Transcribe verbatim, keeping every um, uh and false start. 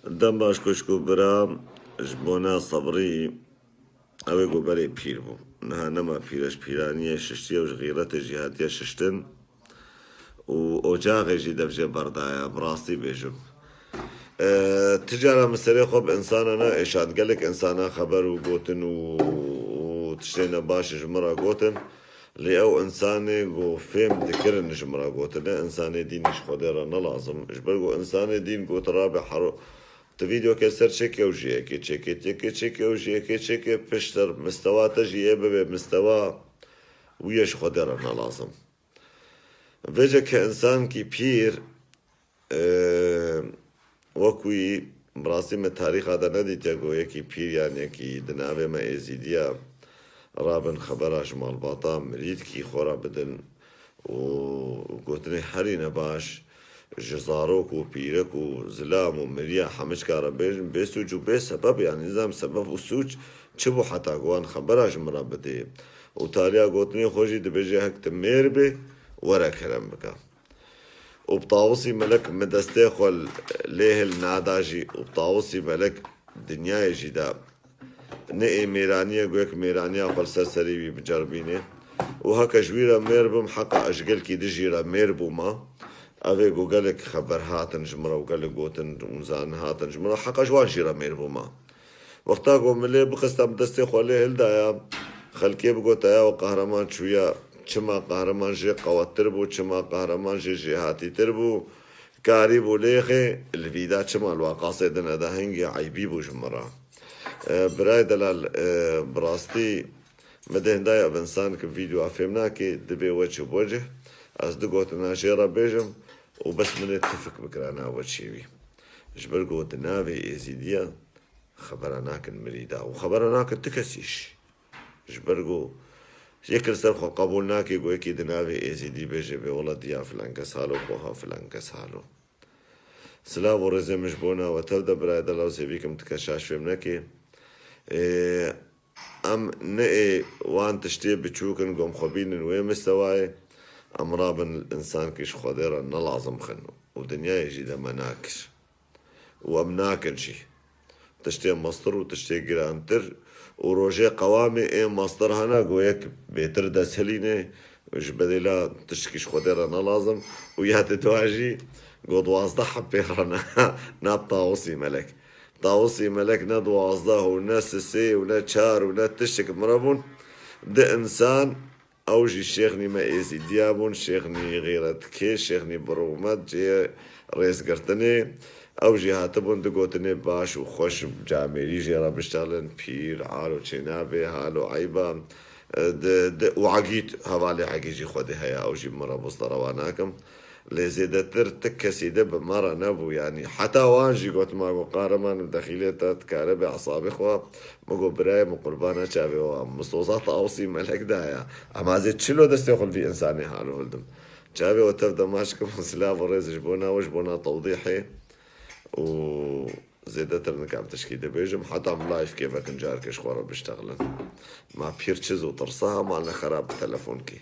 Dem baş xwişk û bira, ji bona Sebrî, ew ê ku berê pîr bû. Niha nema pîr e, ji pîraniyê şiştiye û ji xîretê jî hatiye şiştin. Û ocaxê jî dev jê berdaye, bi rastî bêjim. E, ti cara min serê xwe bi insana ne êşand. Gelek insana xeber û gotin û, û tiştê ne baş ji min re gotin. Lê ew insanê ku fêm dikirin ji min re gotin, ne insanê dînî ji Xwedê re ne lazim. Ji ber ku insanê dîn got rabe hero, tu vîdeoke ser çêke û jiyekê çêke, têke çêke û jiyekê çêke, pişt ser mistewa te jî ê bibe mistewa wî ye ji Xwedê re ne lazim. Vêce ke insankî pîr, e, wek wî, bi rastî me tarîxa de nedîtiye ku yekî pîr yan yekî di navê me êzîdiya rabin xebera ji malbata mirîdkî xwe re bidin û gotinê herî ne baş ji zarok û pîrek û zilam û miriya hemiçka re bêjin bê sûc û bê sebeb, yanî nizam sebeb û sûc çi bû heta ku wan xebera ji min re bidê û taliya gotinê xwe jî dibêje hek tu mêr bê were kerem bike. Û bi Tawusî Melek min destê xwe lê hil nada jî û bi Tawusî Melek dinyayê jî de ne ê mêranî ye, gu yek mêraniya xwe li ser serê wî biceribînê. Û heke ji wî re mêr bim, heqa ez ji gelkî dijî re mêr bûma. Ev ê ku gelek xeber hatin ji min re û gelek gotin û zanin hatin ji min re, heqa ji wan jî re mêr bûma. Wexta ku min lê bixista, min destê xwe lê hildaya, xelkê bigota ya û qehreman çûya, çima qehreman jê qewettir bû, çima qehreman jê jêhatîtir bû, karî bû lêxê, li vî de çima li waqasê din e de hingê eybî bû ji min re. E, birayê delal, e, bi rastî min dê hindaya ev insan ki vîdyoa fêm nake, dibê weçî wecih, ez du gotina jê re bêjim û bes min ê tifik bikirana weçî wî. Ji ber ku di navê êzîdiya xebera nakin mirîda û xebera nakin ti kesî jî. Ji ber ku yek li ser xwe qebûl nake ku yekî di navê êzîdî bêje bê wela diya filan kes halo, xweha filan kes halo. Silav û rêzê min ji bona we tev de birayê delal, sêvî kim ti kes şaş fêm neke. Ê, em ne ê wan tiştê biçûk in ku em xwe bînin wê mistewayê, em rabin insankî ji Xwedê re ne lazim xin û dinyayê jî de me nakir. Û em nakin jî. Tiştê mestir û tiştê girantir û rojê qewamê ê mestir hene, go yek bêtir dest hilîne, ji bedêla tiştkî ji Xwedê re ne lazim û ya di dua jî go duwazdeh heb pê re ne, ne bi Tawusî Melek. Tawusî Melek ne duwazdeh û ne sisê û ne çar û ne tiştik mire bûn. Di insan Ew jî şêxnî me êzîdiya bûn, şêxnî xîretkê, şêxnî bi rûmet cihê rêzgirtinê. Ew jî hatibûn du gotinê baş û xweş camêrî jê re biştelin, pîr, halo çênabê, halo eyba. Di, di, û egît, hevalê egît jî Xwedê heye, ew jî min re bosta rewa nakim. Lê zêdetir ti kesî de bi me re nebû, yanî heta wan jî gotima ku qahreman û dexîlê te dikare bê esabê xwe. Min got, birayê min qurbana çavê we, min soza Tawusî Melek daya. Em ez ê çilo destê xwe li vî insanê halo hildim. Çavê we tev demaş kim û silav û rêz ji bona we, ji bona tewdîhê û zêdetir nikem tişkî dibêjim. Heta em live kê vekin carkê ji xwe re biştexilin. Ma pîr çiz û tirsa, ma ne xerab bi telefonkê.